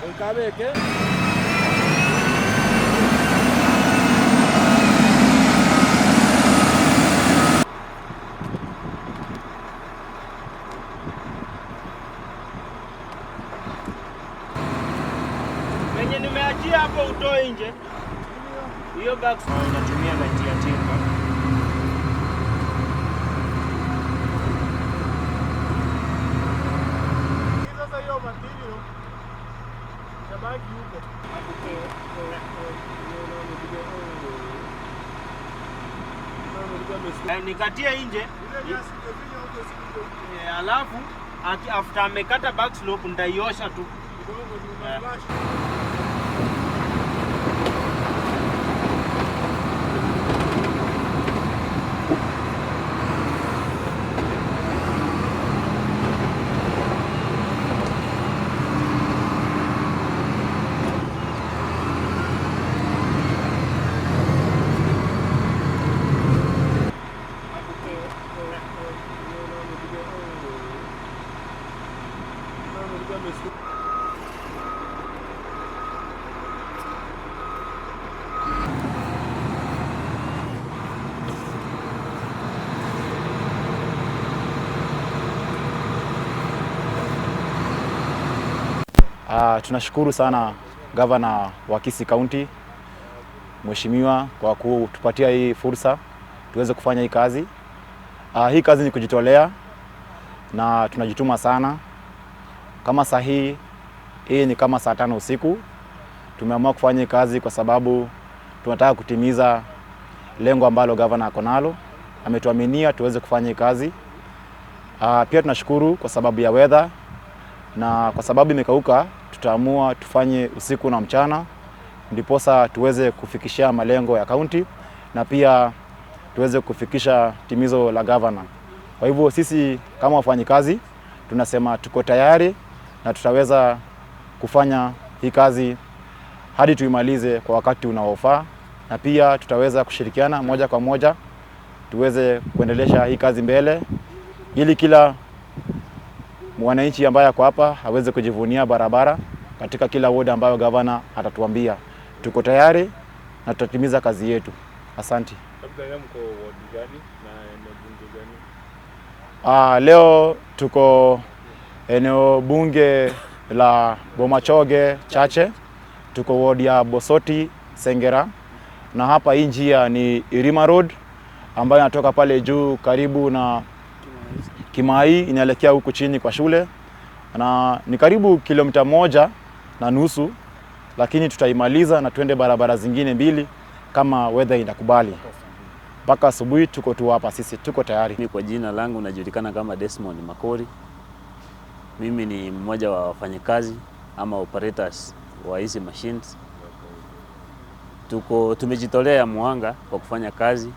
Goikabeke. Wenye nimeachia hapo utoe nje. Hiyo box inatumia light ya timba. Sasa hiyo material itabaki huko. Nikatie nje. Alafu after amekata back slope nitaiosha tu. Tunashukuru sana Gavana wa Kisii County Mheshimiwa kwa kutupatia hii fursa tuweze kufanya hii kazi. Hii kazi ni kujitolea na tunajituma sana. Kama saa hii, hii ni kama saa 5 usiku. Tumeamua kufanya hii kazi kwa sababu tunataka kutimiza lengo ambalo gavana ako nalo. Ametuaminia tuweze kufanya hii kazi. Pia tunashukuru kwa sababu ya weather, na kwa sababu imekauka tutaamua tufanye usiku na mchana ndiposa tuweze kufikishia malengo ya county na pia tuweze kufikisha timizo la gavana. Kwa hivyo sisi kama wafanyikazi tunasema tuko tayari na tutaweza kufanya hii kazi hadi tuimalize kwa wakati unaofaa, na pia tutaweza kushirikiana moja kwa moja tuweze kuendelesha hii kazi mbele ili kila mwananchi ambaye ako hapa aweze kujivunia barabara katika kila ward ambayo gavana atatuambia. Tuko tayari na tutatimiza kazi yetu. Asante. Labda leo mko ward gani na eneo bunge gani? Leo tuko eneo bunge la Bomachoge Chache, tuko ward ya Bosoti Sengera, na hapa hii njia ni Irima Road ambayo inatoka pale juu karibu na Kimai inaelekea huku chini kwa shule, na ni karibu kilomita 1.5, lakini tutaimaliza na tuende barabara zingine 2 kama weather inakubali. Mpaka asubuhi tuko tu hapa, sisi tuko tayari. Mimi kwa jina langu najulikana kama Desmond Makori. Mimi ni mmoja wa wafanyikazi ama operators wa hizi machines. Tumejitolea muhanga kwa kufanya kazi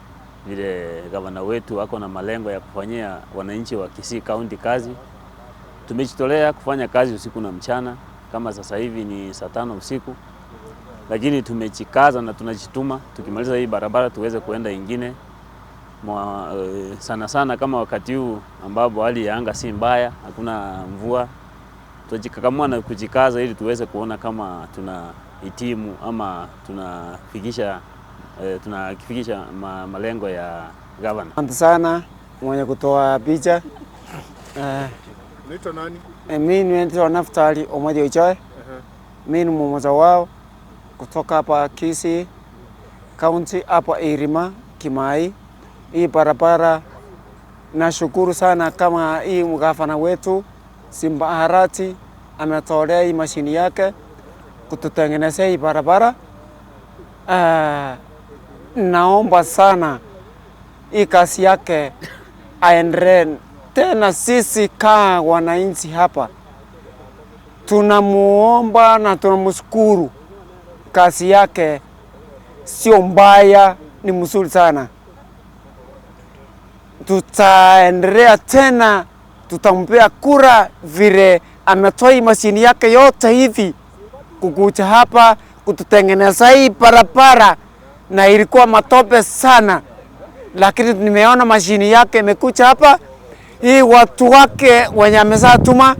vile gavana wetu ako na malengo ya kufanyia wananchi wa Kisii County kazi. Tumejitolea kufanya kazi usiku na mchana, kama sasa hivi ni saa 5 usiku, lakini tumejikaza na tunajituma. Tukimaliza hii barabara tuweze kuenda ingine. Sana sana kama wakati huu ambapo hali ya anga si mbaya, hakuna mvua, tutajikakamua na kujikaza ili tuweze kuona kama tunahitimu ama tunafikisha malengo ya gavana. Asante sana mwenye kutoa picha. Unaitwa nani? Mimi naitwa Naftali Omondi Ochoe. Mimi ni mmoja wao kutoka hapa Kisii County, hapa Irima Kimai. Hii barabara nashukuru sana kama hii mgavana wetu Simba Arati ametolea hii mashini yake kututengenezea hii barabara. Naomba sana hii kazi yake aendelee. Tena sisi kama wananchi hapa tunamuomba na tunamshukuru, kazi yake sio mbaya, ni mzuri sana. Tutaendelea tena, tutampea kura vile ametoa hii mashini yake yote hivi kukuja hapa kututengeneza hii barabara, na ilikuwa matope sana, lakini nimeona mashini yake imekuja hapa Hii watu wake wenye ameshatuma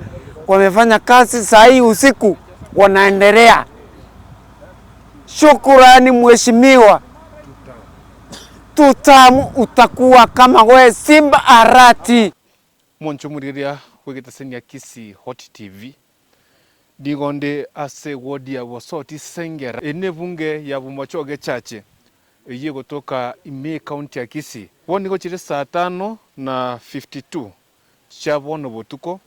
wamefanya kazi saa hii usiku wanaendelea. Shukurani mheshimiwa, tutamu utakuwa kama we Simba Arati. Moncho morigereria bw'egetaseni Kisii Hot TV nigo nde ase ewodi ya Bosoti Sengera ere nebunge ya Bomachoge Chache eyio egotoka ime ekaunti ya Kisii. Bono nigo chire saa tano na 52 chia bono botuko,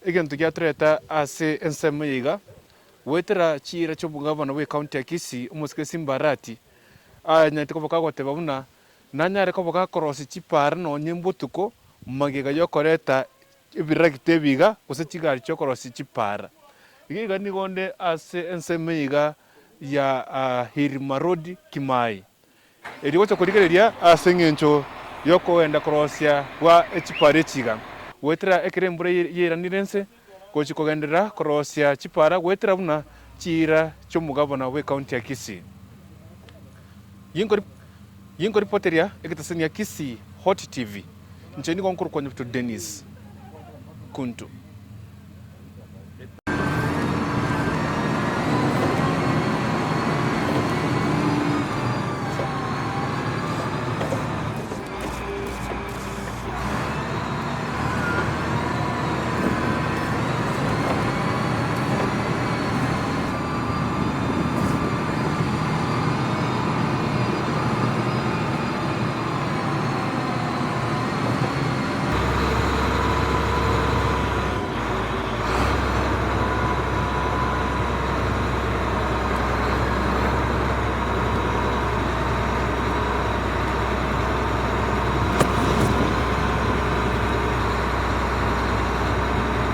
egento giatoreta ase ensemo eye iga goetera chiira chi'obogavana bwa ekaunti ya Kisii omosike Simba Arati anyarete koba kagoteba buna nanyare koba gakorosia chipara nonye mbotuko magega yokoreta ebiragita ebi iga gose chigari chiokorosia chipara. Iga iga nigo onde ase ensemo eye iga ya Hirima Road Kimai. Erio gocha korigereria ase eng'encho yokogenda korosia gwa echipara echi iga. Goetera ekero embura yairanire ense gochi kogenderera korosia chipara goetera buna chiira chi'omogabana bw'ecounty ya Kisii. Ginkoripoteria egetaseni ya Kisii Hot TV, inche nigo nkorokwa Nyabuto Dennis Kuntu.